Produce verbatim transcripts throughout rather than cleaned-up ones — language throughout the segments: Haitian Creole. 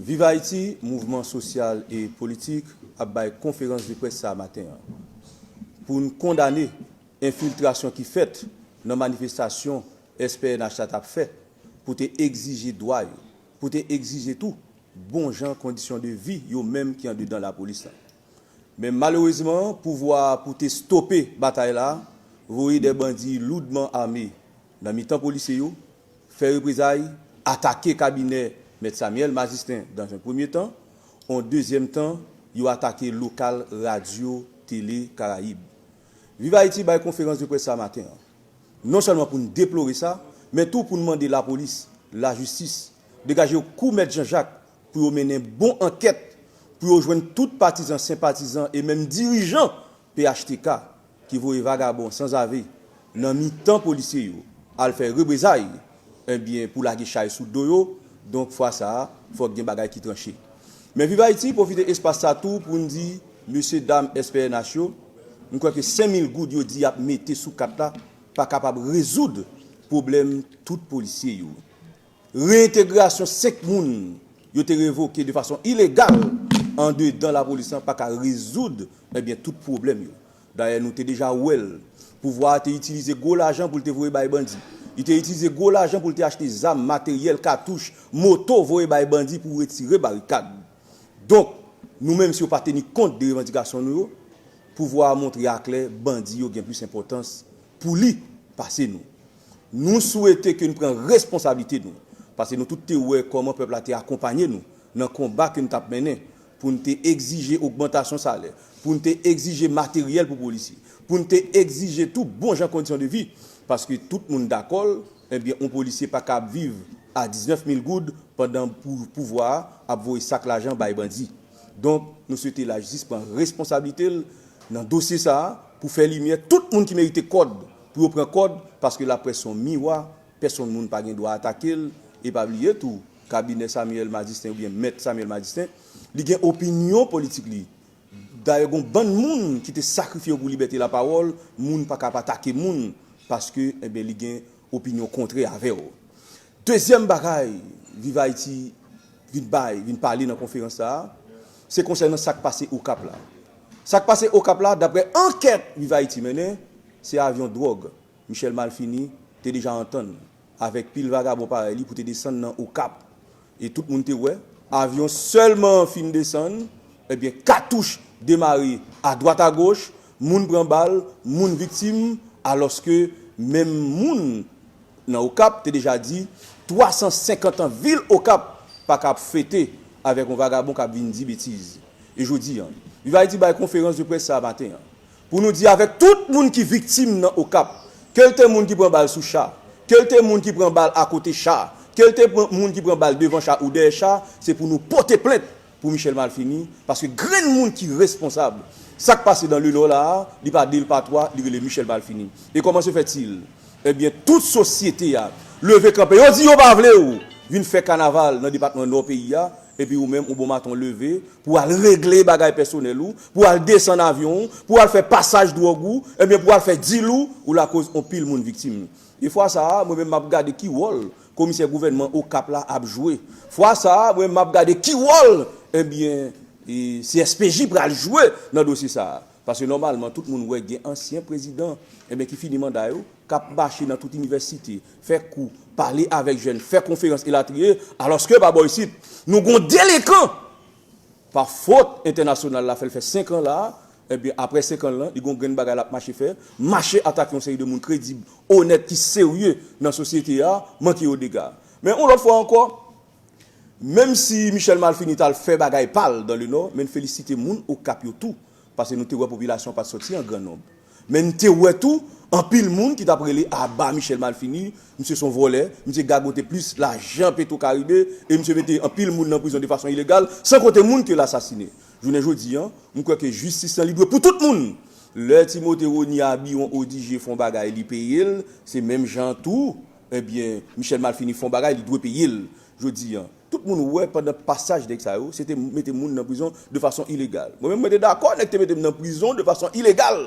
Viv Ayiti, mouvman sosyal e politik, ap bay konferans de près sa maten an pou n kondane enfiltrasyon ki fèt nan manifestasyon S P N H la t ap fè pou te egzije dwa yo, pou te egzije tou bon jan kondisyon de vi yo menm ki andedan lapolis la. Men malerezman, pouvwa a pou te stope batay la, voye de bandi loudman ame nan mitan polisye yo, fè reprezay, atake kabinè Mèt Samuel Mazistin dans un premier temps, on dezyèm tan, yo atake lokal Radyo Tele Karayib. Viv Ayiti bay konferans de près sa maten an, non sèlman pou n deplore sa, men tou pou n mande lapolis, lajistis, degaje yo kou Mèt Jan Jak pou yo mennen bon ankèt, pou yo jwenn tout patizan, senpatizan e menm dirijan P H T K ki voye vagabon sanzave nan mitan polisye yo al fè reprezay, ebyen, pou lage chay sou do yo, donk, fwa sa a, fòk gen bagay ki tranche. Men Viv Ayiti pwofite espas sa tou pou n di, mesye dam S P N H yo, m kwè ke senk mil goud yo di y ap mete sou kat la pa kapab rezoud pwoblèm tout polisye yo. Reyentegrasyon senk moun yo te revoke de fason ilegal andedan lapolis lan pa ka rezoud, ebyen, tout pwoblèm yo. Dayè, nou te deja wè l. Pouvwa a te itilize gwo lajan pou l te voye bay bandi. Li te itilize gwo lajan pou l te achte zam, materyèl, katouch, moto voye bay bandi pou retire barikad. Donk, nou menm, si yo pa teni kont de revandikasyon nou yo, pouvwa a montre aklè bandi yo gen plis enpòtans pou li pase nou. Nou swete ke n pran responsablite nou, paske nou tout te wè kòman pèp la te akonpanye nou nan konba ke n t ap mennen pou n te egzije ogmantasyon salè, pou n te egzije materyèl pou polisye, pou n te egzije tou bon jan kondisyon de vi, paske tout moun dakò l, ebyen, yon polisye pa ka ap viv a diznèf mil goud pandan pou, pouvwa a ap voye sak lajan bay bandi. Donk, nou swete lajistis pran responsablite l nan dosye sa a pou fè limyè, tout moun ki merite kòd pou yo pran kòd, paske laprès se yon miwa, pèsonn moun pa gen dwa atake l. E pa bliye tou, kabinè Samuel Madistin oubyen Mèt Samuel Madistin, li gen opinyon politik li. Dayè, gen yon bann moun ki te sakrifye yo pou libète lapawòl, moun pa ka ap atake moun paske, ebyen, li gen opinyon kontrè avè w. Dezyèm bagay Viv Ayiti vin bay, vin pale nan konferans sa a, se konsènan sa k pase Okap la. Sa k pase Okap la, daprè ankèt Viv Ayiti mennen, se avyon dwòg Michel Malfini te deja antann avèk pil vagabon parèy li pou te desann nan Okap. E tout moun te wè, avyon sèlman fin desann, ebyen, katouch demare adwat agoch, moun pran bal, moun viktim, alòske menm moun nan Okap te deja di twa san senkant an vil Okap pa ka ap fete avèk yon vagabon k ap vin di betiz. E jodi a, Viv Ayiti bay konferans de près sa a maten an pou nou di avèk tout moun ki viktim nan Okap, ke l te moun ki pran bal sou cha, ke l te moun ki pran bal akote cha, ke l te pran, moun ki pran bal devan cha ou dèyè cha, se pou nou pote plent pou Michel Malfini, paske grenn moun ki responsab sa k pase nan Lenò la a, li pa de, li pa twa, li rele Michel Malfini. E kòman se fètil? Ebyen, tout sosyete a leve kanpe. Yo di yo pa vle w vin fè kanaval nan depatman Nò peyi a, epi ou menm, ou bon maten w leve pou w al regle bagay pèsonèl ou, pou w al desann avyon w, pou w al fè pasaj dwòg ou, ebyen, pou w al fè dil ou, ou lakoz anpil moun viktim. E fwa sa a, mwen menm, m ap gade ki wòl komisè gouvènman Okap la ap jwe. Fwa sa a, mwen, m ap gade ki wòl, ebyen, e, C S P J pral jwe nan dosye sa a. Paske nòmalman, tout moun wè gen ansyen prezidan, ebyen, ki fini manda yo, k ap mache nan tout inivèsite, fè kou, pale avèk jèn, fè konferans elatriye, alòske pa bò isit, nou gen yon delenkan pa fot entènasyonal la fè l fè senk an la, ebyen, apre senk an lan, li gen yon grenn bagay l ap mache fè, mache atake yon seri de moun kredib, onèt, ki serye nan sosyete a, manke yo dega. Men yon lòt fwa ankò, menm si Michel Malfini t al fè bagay pa l dan Lenò, men n felisite moun Okap yo tou, paske nou te wè popilasyon an pa t sòti an gran nonb. Men n te wè tou anpil moun ki t ap rele aba Michel Malfini, misye se yon vòlè, misye gagote plis lajan Petro Caribe, e misye mete anpil moun nan prizon de fason ilegal, san konte moun ke l asasinen. Jounen jodi a, m kwè ke jistis lan, li dwe pou tout moun. Lè Timote Rony Abiwon Odigé fè yon bagay, li peye l, se menm jan tou, ebyen, Michel Malfini fè yon bagay, li dwe peye l. Jodi a, tout moun wè pandan pasaj nèg sa yo, se te mete moun nan prizon de fason ilegal. Mwen menm, mwen te dakò nèg te mete m nan prizon de fason ilegal.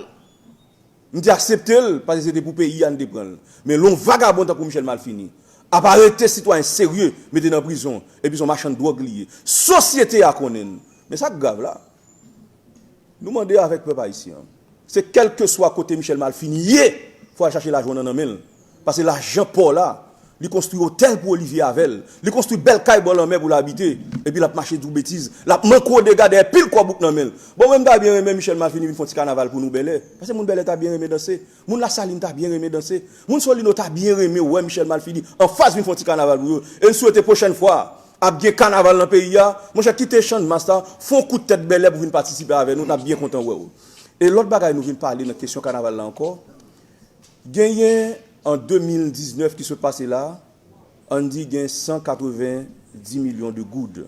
M te aksepte l, paske se te pou peyi a n te pran l. Men lè yon vagabon tankou Michel Malfini Ap arete sitwayen serye, mete nan prizon, epi se yon machann dwòg li ye. Sosyete a konnen n. Men sa k grav la, nou mande avèk pèp ayisyen an, se kèlkeswa kote Michel Malfini ye, fò al chache lajan w nan nan men l. Paske lajan pa w la, li konstwi otèl pou Olivier avè l, li konstwi bèl kay bò lanmè pou l abite, epi l ap mache di w betiz, l ap manke w dega dèyè pil kòb ou k nan men l. Bon, mwen m ta byen renmen Michel Malfini vin fè yon ti kanaval pou nou Bèlè, paske moun Bèlè ta byen renmen danse. Moun Lasalin ta byen renmen danse. Moun Solino ta byen renmen wè Michel Malfini anfas vin fè yon ti kanaval pou yo. E n swete pwochèn fwa, ap gen kanaval nan peyi a. Monchè, kite Channmas la, fè yon kout tèt Bèlè pou vin patisipe avè nou, n ap byen kontan wè w. E lòt bagay nou vin pale nan kesyon kanaval la ankò, genyen an de mil diznèf ki sot pase la, ann di gen san katrevenndis milyon de goud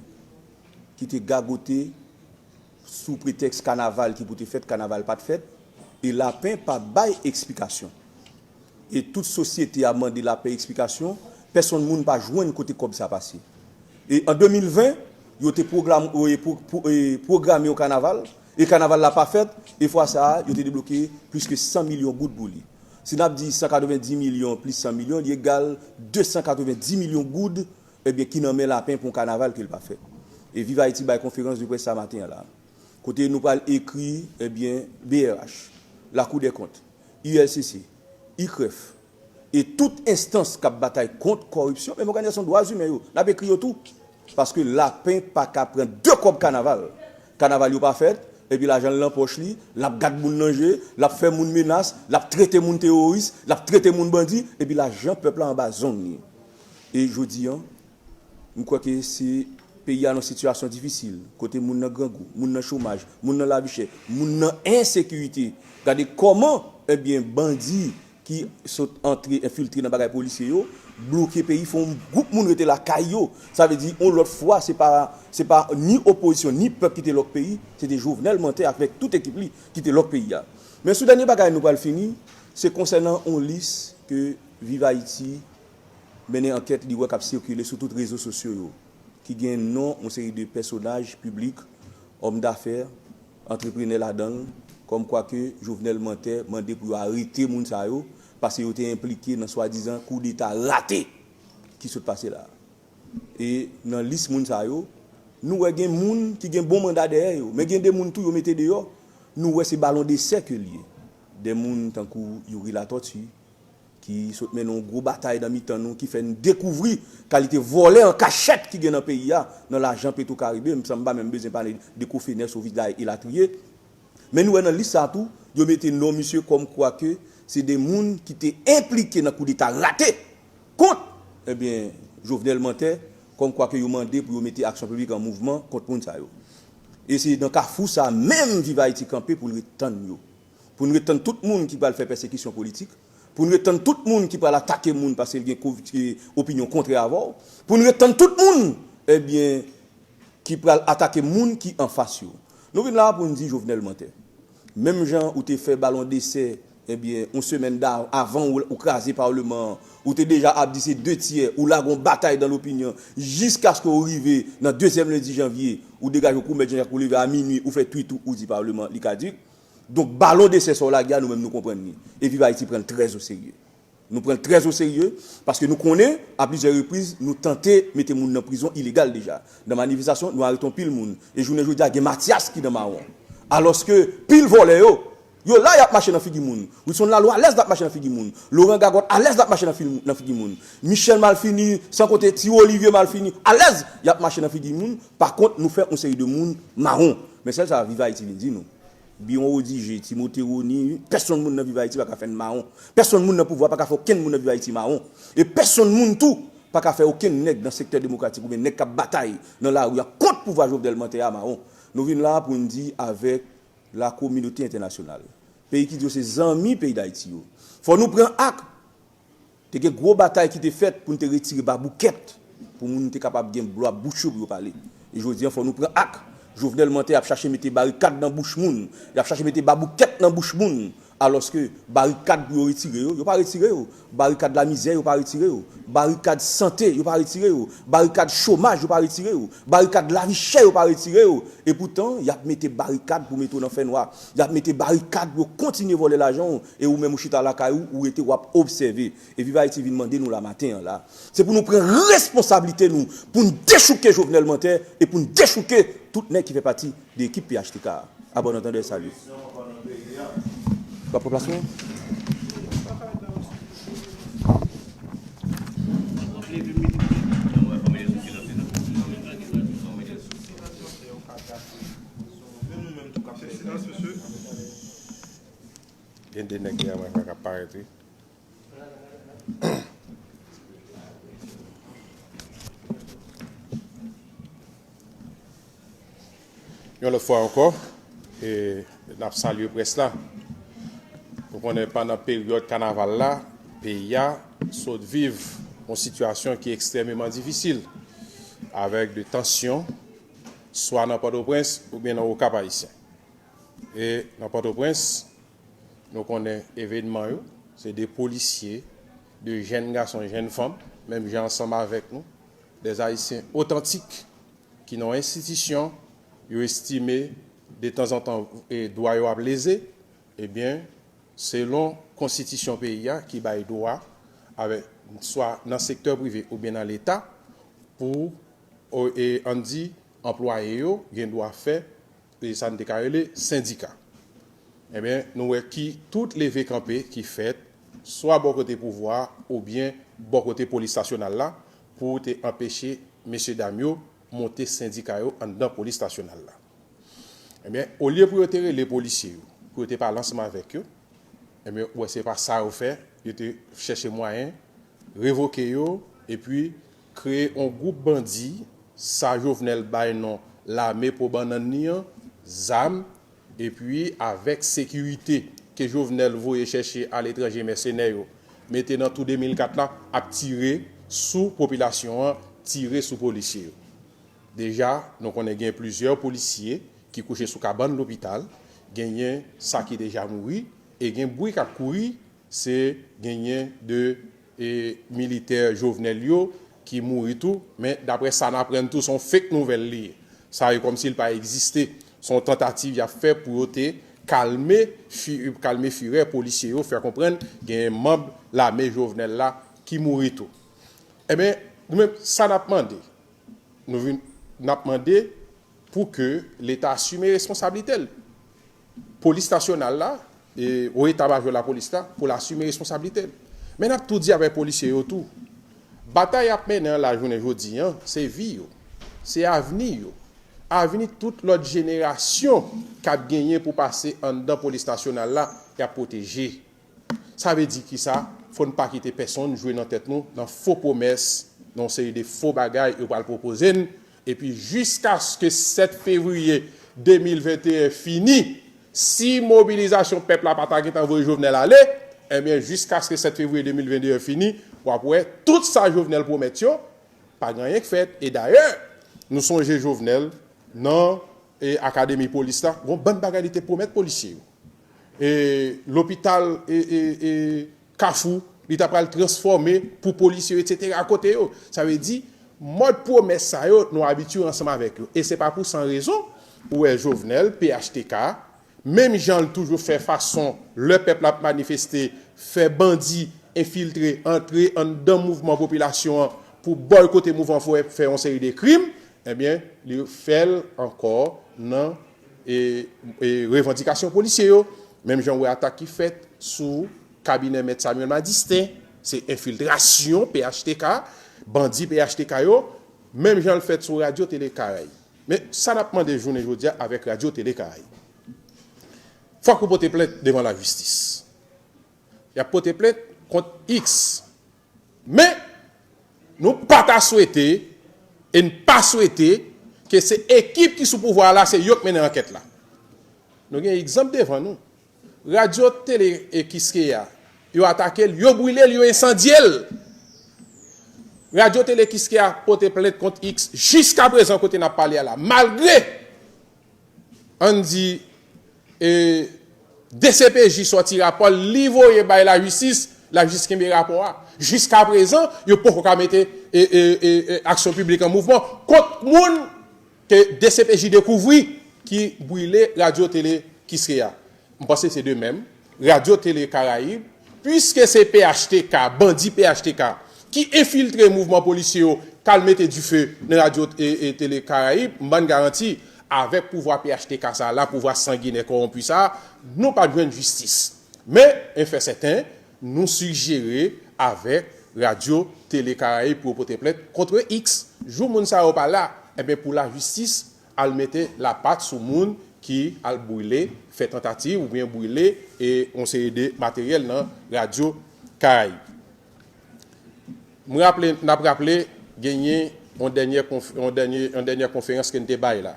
ki te gagote sou pretèks kanaval ki pou te fèt, kanaval pa t fèt, e Lapen pa bay eksplikasyon. E tout sosyete a mande Lapen eksplikasyon, pèsonn moun pa jwenn kote kòb sa pase. E an de mil ven, yo te pwogram-, e, pwo-, pwo-, e, pwograme yon kanaval, e kanaval la pa fèt, e fwa sa a, yo te debloke plis ke san milyon goud pou li. Si n ap di san katrevenndis milyon plis san milyon, li egal de san katrevenndis milyon goud, ebyen, ki nan men Lapen pou yon kanaval ke l pa fèt. E Viv Ayiti bay konferans de près sa maten an la, kote nou pral ekri, ebyen, B R H, Lakou dè Kont, U L C C, I C R E F, e tout enstans k ap batay kont kòripsyon, menm òganizasyon dwa imen yo, n ap ekri yo tou. Paske Lapen pa ka pran de kòb kanaval. Kanaval yo pa fèt, epi lajan l nan pòch li, l ap gad moun nan je, l ap fè moun menas, l ap trete moun teworis, l ap trete moun bandi, epi lajan pèp la anba zong li. E jodi an, m kwè ke se peyi a nan sitiyasyon difisil, kote moun nan grangou, moun nan chomaj, moun nan lavi chè, moun nan ensekirite. Gade kòman, ebyen, bandi ki sot antre, enfiltre nan bagay polisye yo, bloke peyi, fè yon gwoup moun rete lakay yo. Sa vle di, yon lòt fwa, se pa, se pa ni opozisyon, ni pèp ki te lòk peyi, se te Jovenel Mantè avèk tout ekip li ki te lòk peyi a. Men sou dènye bagay nou pral fini, se konsènan yon lis ke Viv Ayiti mennen ankèt li wè k ap sikile sou tout rezo sosyo yo, ki gen non yon seri de pèsonaj piblik, òm dafè, antreprenè ladan l, kòmkwa ke Jovenel Mantè mande pou yo arete moun sa yo, paske yo te enplike nan swadizan koudeta rate ki sot pase la. E nan lis moun sa yo, nou wè gen moun ki gen bon manda dèyè yo, men gen de moun tou yo mete deyò, nou wè se balon desè ke l ye. De moun tankou Youri Latortue, ki sot mennen yon gwo batay nan mitan nou, ki fè n dekouvri kalite vòlè an kachèt ki gen nan peyi a, nan lajan Petro Caribe, m sanm pa menm bezwen pale de Kofenè, Soviday elatriye. Men nou wè nan lis sa a tou, yo mete non misye kòmkwa ke se de moun ki te enplike nan koudeta rate kont, ebyen, Jovenel Mantè, kòmkwa ke yo mande pou yo mete aksyon piblik an mouvman kont moun sa yo. E se nan kafou sa a menm Viv Ayiti kanpe pou l ret tann yo. Pou n ret tann tout moun ki pral fè pèsekisyon politik, pou n ret tann tout moun ki pral atake moun paske l gen ko-, e, opinyon kontrè avè w, pou n ret tann tout moun, ebyen, ki pral atake moun ki anfas yo. Nou vin la a pou n di Jovenel Mantè. Menm jan ou te fè balon desè, ebyen, yon semèn da-, avan ou, ou kraze palman an, ou te deja ap di se de tyè, ou lage yon batay dans l'opinion, jiskaske ou rive nan dezyèm lendi janvye, ou degaje w kou mèt Jean Jacques, ou leve a minui, ou fè tweet ou, ou di palman an li kadik. Donk, balon desè sa w lage a, nou menm nou konprann li. E Viv Ayiti pran l trè o serye. Nou pran l trè o serye, paske nou konnen, a plizyè repriz, nou tante mete moun nan prizon ilegal deja. Nan manifestasyon, nou arete yon pil moun. E jounen jodi a, gen Mathias ki nan mawon. Alòske, pil vòlè yo, yo la, y ap mache nan figi moun. Wilson Lalo alèz l ap mache nan figi moun. Laurent Gagòt alèz l ap mache nan figi, nan figi moun. Michel Malfini, san konte Ti Olivier Malfini, alèz y ap mache nan figi moun. Pa kont, nou fè yon seri de moun mawon. Men sèl sa, Viv Ayiti vin di nou. Biron Odigé, Timote Rony, pèsonn moun nan Viv Ayiti pa ka fè n mawon. Pèsonn moun nan pouvwa pa ka fè okenn moun nan Viv Ayiti mawon. E pèsonn moun tou pa ka fè okenn nèg nan sektè demokratik oubyen nèg k ap batay nan lari a kont pouvwa Jovenel Mantè a mawon. Nou vin la a pou n di avèk la kominote entènasyonal, peyi ki di yo se zanmi peyi Dayiti yo, fò nou pran ak. Te gen gwo batay ki te fèt pou n te retire baboukèt, pou moun te kapab gen lwa bouch yo pou yo pale. E jodi a, fò nou pran ak. Jovenel Mantè ap chache mete barikad nan bouch moun. Y ap chache mete baboukèt nan bouch moun. Alòske barikad pou yo retire yo, yo pa retire yo. Barikad lamizè, yo pa retire yo. Barikad sante, yo pa retire yo. Barikad chomaj, yo pa retire yo. Barikad lavi chè, yo pa retire yo. Epoutan, y ap mete barikad pou mete w nan fènwa. Y ap mete barikad pou yo kontinye vòlè lajan w. E ou menm ou chita lakay ou, ou rete, w ap obsève. E Viv Ayiti vin mande nou la maten an la. Se pou nou pran responsablite nou, pou n dechouke Jovenel mantè e pou n dechouke tout nèg ki fè pati de ekip P H T K a. A bon antandè, sali. W ap pran plas mwen? Gen de nèg dèyè mwen k ap parèt, wi. Yon lòt fwa ankò, e, n ap salye près la. Nou konnen pandan peryòd kanaval la, peyi a sot viv yon sitiyasyon ki ekstrèmeman difisil, avèk de tansyon, swa nan Pòtoprens oubyen nan Okap Ayisyen. E nan Pòtoprens, nou konnen evènman yo, se de polisye, de jèn gason, jèn fanm, menm jan ansanm avèk nou, de Ayisyen otantik ki nan yon enstitisyon, yo estime detanzantan, e, dwa yo ap leze, ebyen, selon konstitisyon peyi a ki bay dwa, avèk, swa nan sektè prive oubyen nan Leta, pou, o, e, ann di, anplwaye yo gen dwa fè, e, sa n te ka rele sendika. Ebyen, nou wè ki tout leve kanpe ki fèt, swa bò kote pouvwa a oubyen bò kote polis nasyonal la, pou te anpeche mesye dam yo monte sendika yo anndan polis nasyonal la. Ebyen, olye pou yo te rele polisye yo, pou yo te pale ansanm avèk yo, ebyen, ou wè se pa sa yo fè, yo te chèche mwayen revoke yo, epi kreye yon gwoup bandi, sa Jovenel bay non lame po bannann li an, zam, epi avèk sekirite ke Jovenel voye chèche aletranje, mèsenè yo mete nan tou de mil kat la, ap tire sou popilasyon an, tire sou polisye yo. Deja, nou konnen gen plizyè polisye ki kouche sou kabann lopital, genyen sa ki deja mouri, e gen bri k ap kouri, se genyen de, e, militè Jovenel yo ki mouri tou, men daprè sa n aprann tou, se yon fake nouvèl li ye. Sa e kòmsi l pa egziste. Se yon tantativ y ap fè pou yo te kalme fi-, kalme firè polisye yo, fè konprann genyen manm lame Jovenel la ki mouri tou. Ebyen, nou menm, sa n ap mande, nou vin, n ap mande pou ke Leta asime responsablite l. Polis nasyonal la, e, wo eta majò lapolis la, pou l asime responsablite l. Men n ap tou di avèk polisye yo tou, batay y ap mennen an la jounen jodi an, se vi yo, se avni yo, avni tout lòt jenerasyon k ap genyen pou pase anndan polis nasyonal la, y ap pwoteje. Sa vle di kisa? Fò n pa kite pèsonn jwe nan tèt nou, nan fo pwomès, nan yon seri de fo bagay yo pral pwopoze n, epi jiskaske sèt fevriye de mil venteyen fini, si mobilizasyon pèp la pa ta gentan voye Jovenel ale, ebyen, jiskaske sèt fevriye de mil venteyen fini, w ap wè tout sa Jovenel pwomèt yo, pa gen anyen k fèt. E dayè, nou sonje Jovenel nan, e, akademi polis la, gon bann bagay li te pwomèt polisye yo. E, lopital, e, e, e, Kafou, li ta pral transfòme pou polisye yo, etsetera, kote yo. Sa vle di, mòd pwomès sa yo, nou abitye ansanm avèk yo. E se pa pou san rezon, ou wè Jovenel, P H T K, menm jan l toujou fè fason, lè pèp la ap manifeste, fè bandi enfiltre, antre anndan mouvman popilasyon an pou bòykote mouvman, fè, fè yon seri de krim, ebyen, li fè l ankò nan, e, e, revandikasyon polisye yo. Menm jan w wè atak ki fèt sou kabinè Mèt Samuel Madistin, se enfiltrasyon P H T K, bandi P H T K yo, menm jan l fèt sou Radyo Tele Karayib. Men sa n ap mande jounen jodi a avèk Radyo Tele Karayib. Fòk ou pote plent devan lajistis. Y ap pote plent kont X. Men, nou pa ta swete, e n pa swete, ke se ekip ki sou pouvwa a la, se yo k mennen ankèt la. Nou gen egzanp devan nou. Radyo Tele e Kiskeya, yo atake l, yo brile l, yo ensandye l. Radyo Tele Kiskeya pote plent kont X jiska prezan kote n ap pale a la. Malgre, ann di, e, D C P J sòti rapò l, li voye bay lajistis, lajistis kenbe rapò a. Jiskaprezan, yo poko ka mete e, e, e, e, aksyon piblik an mouvman kont moun ke D C P J dekouvri ki brile radyo tele Kiskeya. M panse se de menm, radyo tele Karayib, piske se P H T K, bandi P H T K, ki enfiltre mouvman polisye yo, k al mete dife nan radyo e, e tele Karayib, m ban n garanti, avèk pouvwa P H T K sa la, pouvwa sanginè kòwonpi sa, nou p ap jwenn jistis. Men, en fè sèten, nou sijere avèk radyo tele Karayib pou yo pote plent kont X. Jou moun sa yo pa la, enben pou lajistis al mete lapat sou moun ki al brile, fè tantativ oubyen brile e yon seri de materyèl nan radyo Karayib. M raple, n ap raple, genyen yon dènyè konf, yon dènyè, yon dènyè konferans ke n te bay la.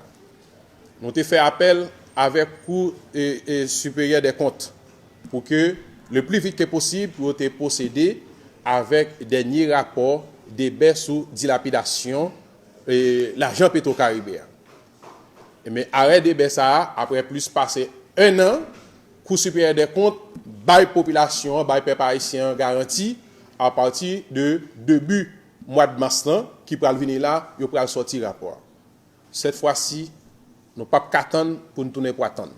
Nou te fè apèl avèk Kou e, e Siperyè dè Kont pou ke le pli vit ke posib pou yo te pwosede avèk dènye rapò debè sou dilapidasyon e, lajan Petro Karibe a. Ebyen, arè debè sa a, apre plis pase en an, Kou Siperyè dè Kont bay popilasyon an, bay pèp ayisyen an garanti, apati de debi mwa d mas lan ki pral vini la, yo pral sòti rapò a. Sèt fwa si, nou p ap ka tann pou n tounen pwa tann.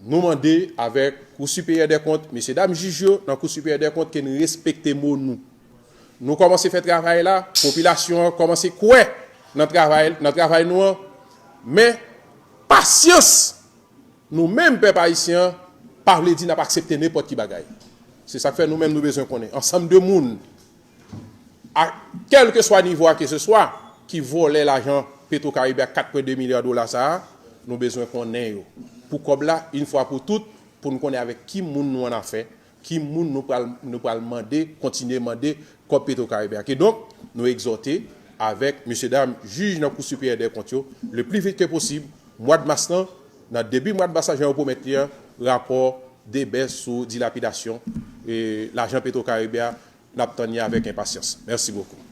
Nou mande avèk Kou Siperyè dè Kont, mesye dam jij yo nan Kou Siperyè dè Kont, ke n respekte mo nou. Nou kòmanse fè travay la, popilasyon an kòmanse kwè nan travay, nan travay nou an. Men, pasyans, nou menm pèp ayisyen an, pa vle di n ap aksepte nenpòt ki bagay. Se sa k fè nou menm nou bezwen konnen. Ansanm de moun, a kèlkeswa nivo a ke se swa, ki vòlè lajan Petro Karibe a kat pwen de milya dola sa a, nou bezwen konnen yo. Pou kòb la, yon fwa pou tout, pou n konnen avèk ki moun nou an afè, ki moun nou pral, nou pral mande, kontinye mande kòb Petro Karibe a. Kidonk, nou egzòte avèk mesye dam jij nan Kou Siperyè dè Kont yo, le pli vit ke posib, mwa d mas lan, nan debi mwa d mas la, jan yo pwomèt li an, rapò debè sou dilapidasyon e lajan Petro Karibe a, n ap tann li avèk enpasyans. Mèsi bokou.